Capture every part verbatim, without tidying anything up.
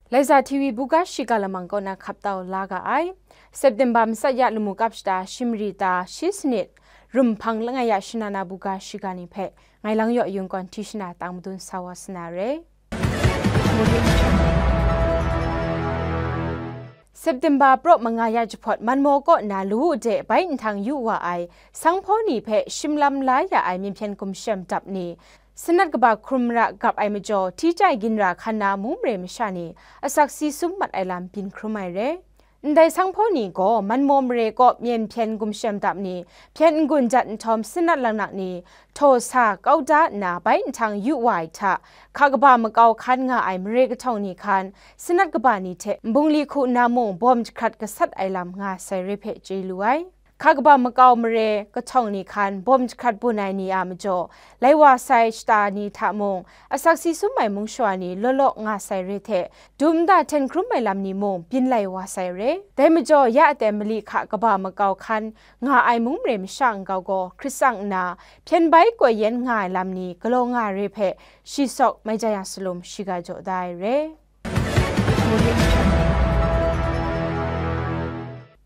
Laiza T V buga shiga lamang kaw na hkap tau la ga ai. September matsat ya lamu kap shata shimri ta shi sanit, rum hpang langai ya shana na buga shiga ni hpe ngai lang yaw yung kawn hti shana tang madun sa wa sana re. September praw manga ya jahpawt Manmaw kaw na lawu de bai nhtang yu wa ai sanghpaw ni hpe shimlam la ya ai myen hpyen gumshem dap ni, sanat kaba hkrum ra gap ai majaw, hti chyai ginra hkan na mung mare masha ni asak si sum mat ai lam byin hkrum ai re. Ndai sanghpaw ni gaw Manmaw mare kaw myen hpyen gumshem dap ni, hpyen n-gun jat nhtawm sanat laknak ni, htaw sa kau da nna bai nhtang yu wa ai hta, hka kaba makau hkan nga ai mare kahtawng ni hkan, sanat kaba ni hte nbungli hku nna mung bawm jahkrat gasat ai lam nga sai re hpe chye lu ai. Hka kaba makau mare kahtawng ni hkan bawm jahkrat bun ai ni a majaw, lai wa sai shata ni hta mung, asak si sum ai mung shawa ni law law nga sai re hte, dum nda hten hkrum ai lam ni mung byin lai wa sai re. Dai majaw, ya aten mali hka kaba makau hkan nga ai mung mare masha nkau gaw hkrit tsang nna, hpyen bai koi yen nga ai lam ni galaw nga ai re hpe, shi sawk mai ja yang salum shiga jaw da ai re.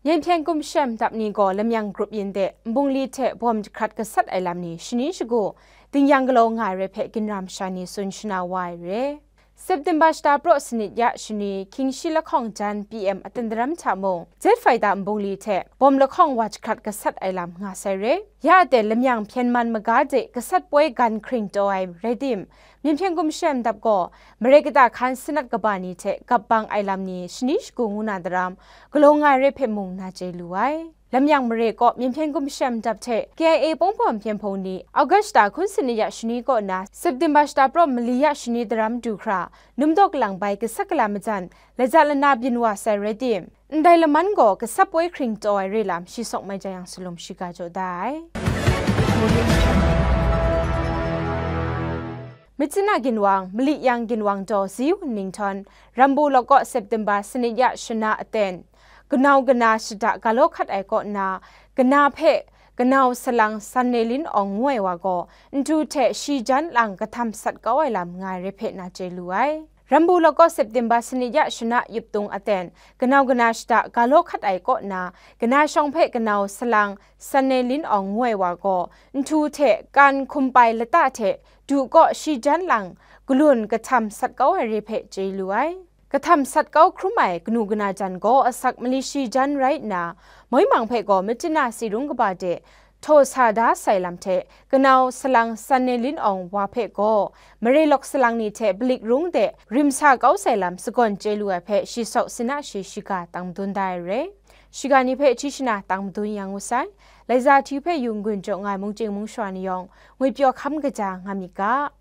Myen hpyen gumshem dap ni gaw lamyang grup yin de nbungli hte bawm jahkrat gasat ai lam ni shani shagu, dingyang galaw nga ai re hpe ginra masha ni tsun shana wa ai re. September shata praw sanit ya shani, hkying shi lahkawng jan P M aten daram hta mung, jet fighter nbungli hte bawm lahkawng wa jahkrat gasat ai lam nga sai re. Ya aten lamyang hpyen man maga de gasat poi gan hkring taw ai rai tim, myen hpyen gumshem dap gaw, mare kata hkan sanat kaba ni hte gap bang ai lam ni shani shagu ngu na daram, galaw nga ai re hpe mung na chye lu ai. Lamyang mare kaw myen hpyen gumshem dap hte K I A pawng pawm hpyen hpung ni, August shata hkun sanit ya shani kaw na September shata praw mali ya shani daram du hkra, numdaw kalang bai gasat gala majan, laja lana byin wa sai rai tim, ndai laman gaw gasat poi hkring taw ai re lam shi sawk mai ja yang salum shiga jaw da ai. Myitkyina ginwang, mali yang ginwang daw Zi Wun Ninghtawng, Rambu lakaw September sanit ya shana aten, kanau kana shada ga law hkat ai kaw na, kana hpe kanau salang San Ne Lin Awng ngu ai wa gaw, nhtu hte shi jan lang kahtam sat kau ai lam nga ai re hpe na chye lu ai. Rambu lakaw September sanit ya shana yuptung aten, kanau kana shada ga law hkat ai kaw na, kana shawng hpe kanau salang San Ne Lin Awng ngu ai wa gaw, nhtu hte kan hkum pai lata hte du kaw shi jan lang galun kahtam sat kau ai re hpe chye lu ai. Kahtam sat kau hkrum ai kanu kana jan gaw asak mali shi jan rai nna, moi mang hpe gaw Myitkyina si rung kaba de htaw sa da sai lam hte, kanau salang San Ne Lin Awng wa hpe gaw, mare lawk salang ni hte Balik rung de rim sa kau sai lam sagawn chye lu ai hpe shi sawk sina shi shiga tang madun da ai re. Shiga ni hpe hti shana tang madun yang ngu sai. Laiza hti hpe yung gun jaw nga ai mungchying mungshawa ni yawng, ngwipyaw hkam kaja nga myit ga.